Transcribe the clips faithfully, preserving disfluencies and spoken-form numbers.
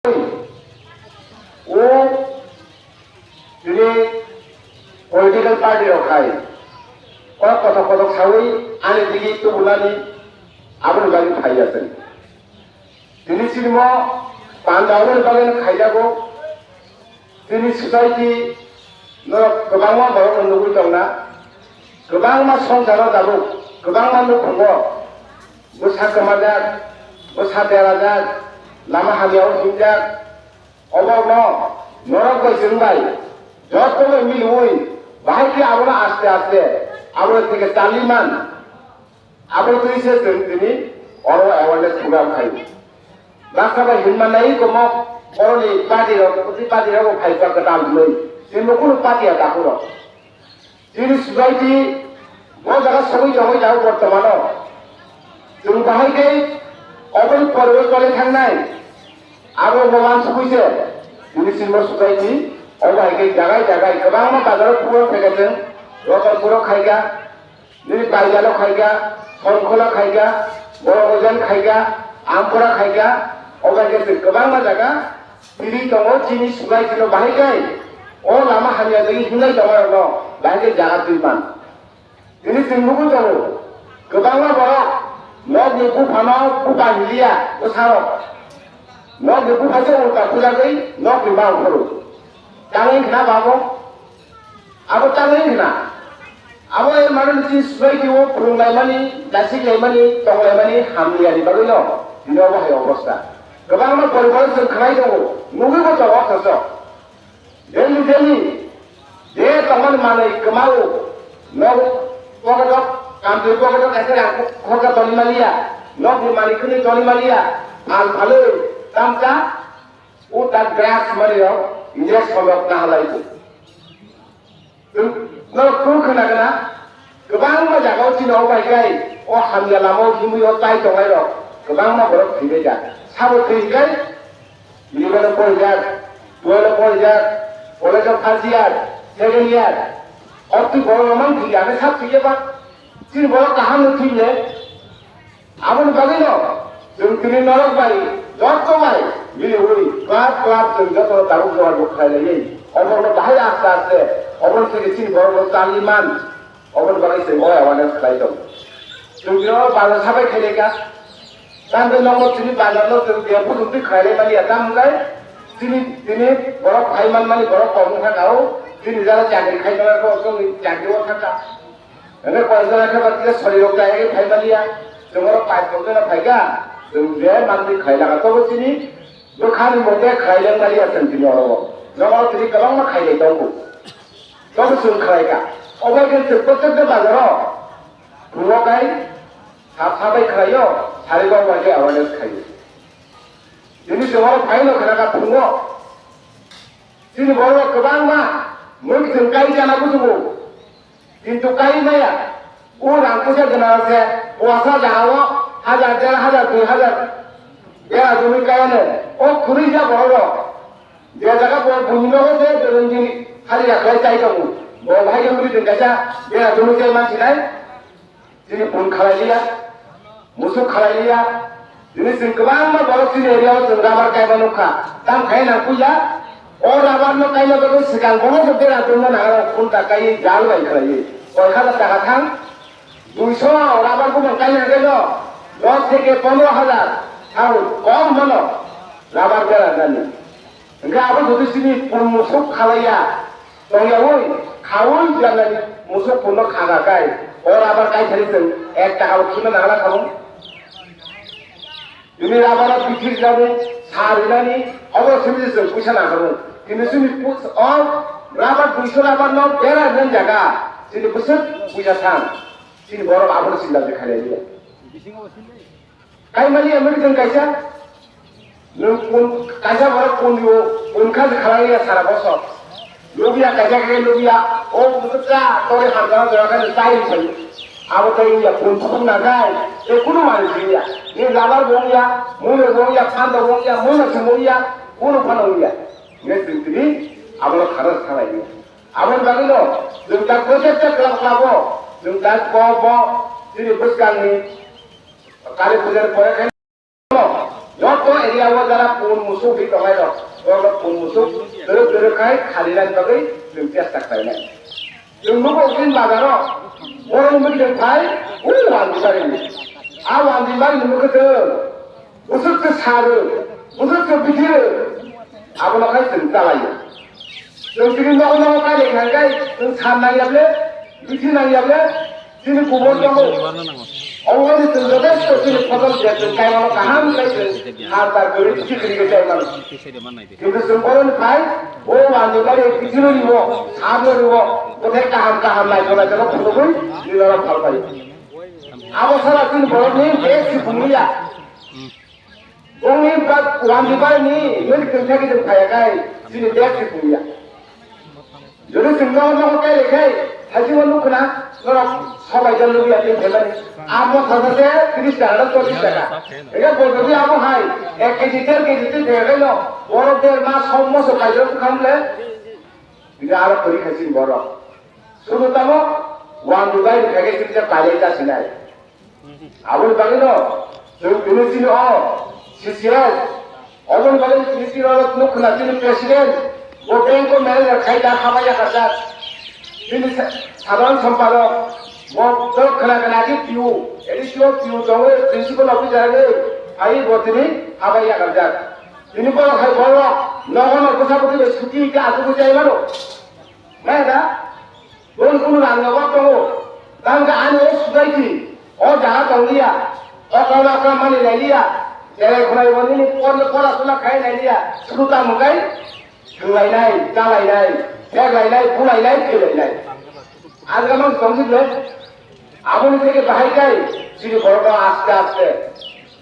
O tini political party rok hai kok kothok kothok sawi ani digi tubunani aboni bagwi phaiya chwng. Tini chini mo panda aboni bagwi no khaijago. Tini society no kwbangma borok no nugwi tongna, kwbangma songsaro tabuk, kwbangma nukhungo bwsa kwmajak, bwsa berajak, lama hamya o hinjak. Obo no norok bai chwng bai joto bai miliwi bahai khe abono aste aste abono theke chali man. Abo twi se chwng tini oro awareness program khai. Baksa bai hinma nai komo boroni party rok, party rok phai pa kwtal hwnwi. Tini kunu party a dakhoro. Tini society bo jaga sogwi tongwi jago bortomano. Chwng bahai khe oboni poribo tole thangnai. Abo bo wansugwi se tini chini society obo hai khe jagai jagai kwbangma bazaro program khaikha chwng. Rotonpuro khaikha, nini Baijalo khaikha, Songkhola khaikha, Borogojan khaikha, Ampura khaikha, obo hai khe chwng kwbangma jaga tini tongo chini society no bahai khe o lama hamya jagwi hinlai tongmarokno bahai khe jaga twi man. Tini chwng nugwi tongo, kwbangma borok nokni buphano bupha hinliya bwsarok. Nokni bupha se ulta pujagwi nokni ma ongkhoro. Tangwi khna babo? Abo tangwi khna. Abo er mano nini society o phwrwnglaimani, dasikhlaimani, tonglaimani hamliyani bagwino tini obo hai obostha. Kwbangma poribar chwng khwnai tongo, nugwibo tongo othocho. Daily, daily, je tongmani manwi kwmao, nok pocket o, kamtwi pocket o kaisa rang khorsa toni maliya, nokni manwi khwnwi toni maliya, ang phalwi tamsa, o tak drugs mani rok injection rok nahalai bo. Norok kung khna gana, kwbangma jaga o chini o bai kai, o hamya lama o himwi o tai tongnai rok, kwbangma borok thwibai ja. Sabo thwi kai, eleven o porijak, twelve o porijak, college o first year, second year. Obtwi borok no mang thwi ya, sab thwi ya ba. Chini borok kaham no thwi le. Aboni bagwino chwng tini norok bai joto bai miliwi club club chwng joto tabuk jogajog khlai laiwi oborokno bahai aste aste oborok theke chini borokno chali man, oboni bagwi chwng o awareness khlai tongo. Chwng tini o bazar sabai khailai kha, tamni nogo tini bazarno chwng je bujumtwi khlai lai mani ya, tamo hwnkhe chini tini borok phai man mani borok kok wngkha, o chini jara chakri khai tongo, chakri o thangkha. Hwnwi koi jora khe ba kisa sori rok jaya khe phai maliya. Chwng oro pai kok jora phai kha. Chwng je manwi khai laga tobo chini bwkhani mote khai leng maliya chwng tini oro. Nogo tini kwbangma khai lai tongo. Tobo chwng khlai kha. Obo khe chwng protekta bazaro. Phungo kai sab sabai khlaio. Sari rok bai khe awareness khaio. Tini chwng oro phai no khna kha phungo. Chini borok kwbangma mui chwng kai jana bujugo. Kintu kai maya, o rang puisa gwnang se, puasa jagao hajar, der hajar, dui hajar, bera jumi kayane, o kwrwi ja borok rok. Je jaga bo buini nogo se, beleng jini hali rakhai chai tongo. Bo bahai jumi din kaisa bera jumi chai mansinai, chini pun khalai liya, musuk khalai liya, Tini chwng kwbangma borok chini area o chwng rubber kaiba nukha. Tam khai nang puila o rubber no kaina bagwi swkang bono se bera tongma nang rok phunta kai jal bai khlaiwi. Koi hajar taka thang, duiso rubber bumang kaina hwnkhe no dos theke pondro hajar thang kom mano rubber bera nani. Hwnkhe abo jodi chini pun musuk khalaiya, tongyaui, khaui janani musuk punno khaga kai, o rubber kaithani chwng ek taka bo khima nangla khamung. Bini rubber o bithi rinani, sa rinani, obo simi chwng puisa nangkhamung. Kintu chini pu-, o rubber duiso rubber no bera rinani jaga, chini bwswk puisa thang, chini borok abono sinda je khailaiya. Kaimani emri tong kaisa. Nwng kun kaisa borok kun yo, kun kha khalai ya sara bosor. Lubia kaisa khe lubia, o bwsa tori hamjak jora khe tai sai. Abo tai ya kun kun na dai, e kunu mani si ya. Ni labar bong ya, mune bong ya, phando bong ya, mune si bong ya, kunu phano ya. Nge tintini, abo khara khalai ya. Aboni bagwi no, nwng tak project ta kwlap kwlabo, nwng tak bo bo, chini bwskangni kali puja ni pore khe no, joto Area o jara pun musuk hi tongnai rok, borok pun musuk dwrwk dwrwk khai khalinani bagwi chwng chesta khlainai. Chwng nugo tin bazaro, borok wngwi khe phai, o Wandibari ni. A Wandibari ni mukhe chwng bwswk khe saro, bwswk khe bithiro, abono khai chwng chalaio. Chwng chini nogo nogo kailaikha hwnkhe chwng san nangya ble, bithi nangya ble, chini kubun tongo. Obo bai chwng jotesto chini phojol je chwng kaimano kaham khlai chwng har tar kwrwi bithi kwrwi khe chaimano. Kintu chwng boroni phai, o Wandibari bithi no rwo, san no rwo, bothe kaham kaham naithok naithok phunugwi nini oro phal phaio. Abo sara chini borokni bek si phungliya. Bongni ba Wandibari ni nini kwthai khe chwng phaiya khai chini bek si phungliya. Jodi chwng nogo nogo kailaikhe, haichino nukho na, norok sobai jal lubiya tei phaimani. Amo sasa se tris taka na chollish taka. Ega bo jodi abo hai ek keji, der keji tei phaiya khaino, borok der mas som moso kaijak bwkha wng le. Ega aro kwrwi khai chini borok. Sudu tamo Wandibari phaiya khe chini pailai jasinai. Aboni bagwino chwng tini chini o C C S, oboni bagwi tini chini o nukho na chini president, bo bank o manager khai da habai yakarjak. Tini sa-, sadharan sompadok, bo tok khna khna agi P O, A D C O P O tongo, principal officer agi, phai bo tini habai yakarjak. Tini borok hai borok nogo no bwsa bwtwi bai suti hwnkhe achugwi chai mano. Maya da? Boni kunu rang nogo tongo. Tamo khe ani o society, o jaga tongliya, okra okra mani lailiya, cherai khwnai bo nini por-, pora suna khai lailiya, suru tamo kai thwnglainai, chalainai, theklainai, bulainai, thwilainai. Ajga mang tongsi ble, aboni theke bahai kai, chini borok no aste aste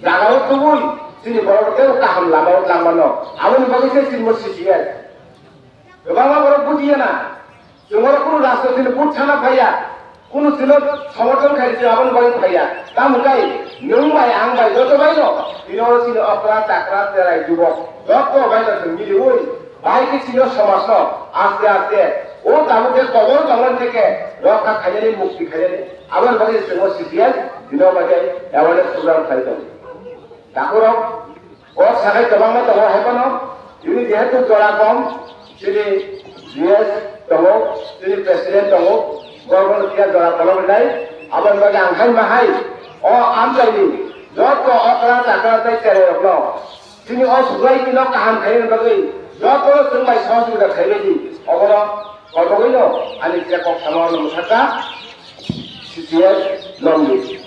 jaga o tubui, chini borok no tei kaham lama o langmano, aboni bagwi se chini bo C C S. Kwbangma borok bujiya na, chwng oro kunu rajniti ni vote sana phaiya, kunu chwngno somorthon khai se aboni bagwi phaiya. Tamo kai nwng bai ang bai joto bai no tini oro chini okra chakra cherai jubok joto bai no chwng miliwi bahai khe chini o somaj no aste aste o tabuk khe kobor tongmani theke rokha khainani mukti khainani aboni bagwi chwng o C C S tini o bagwi awareness program khlai tongo. Takhurok O sakai kwbangma tongo, hai phano chini jehetu jora kom, chini G S tongo, chini president tongo, borokno phiya jora kolok rinai. Aboni bagwi ang hai ma hai o amchaini joto okra chakra tei cherai rokno chini o society no kaham khaina bagwi joto chwng bai sohojogita khainai di, obono kolbogwi no ani je kok sama no mwsakha C C S Longdi.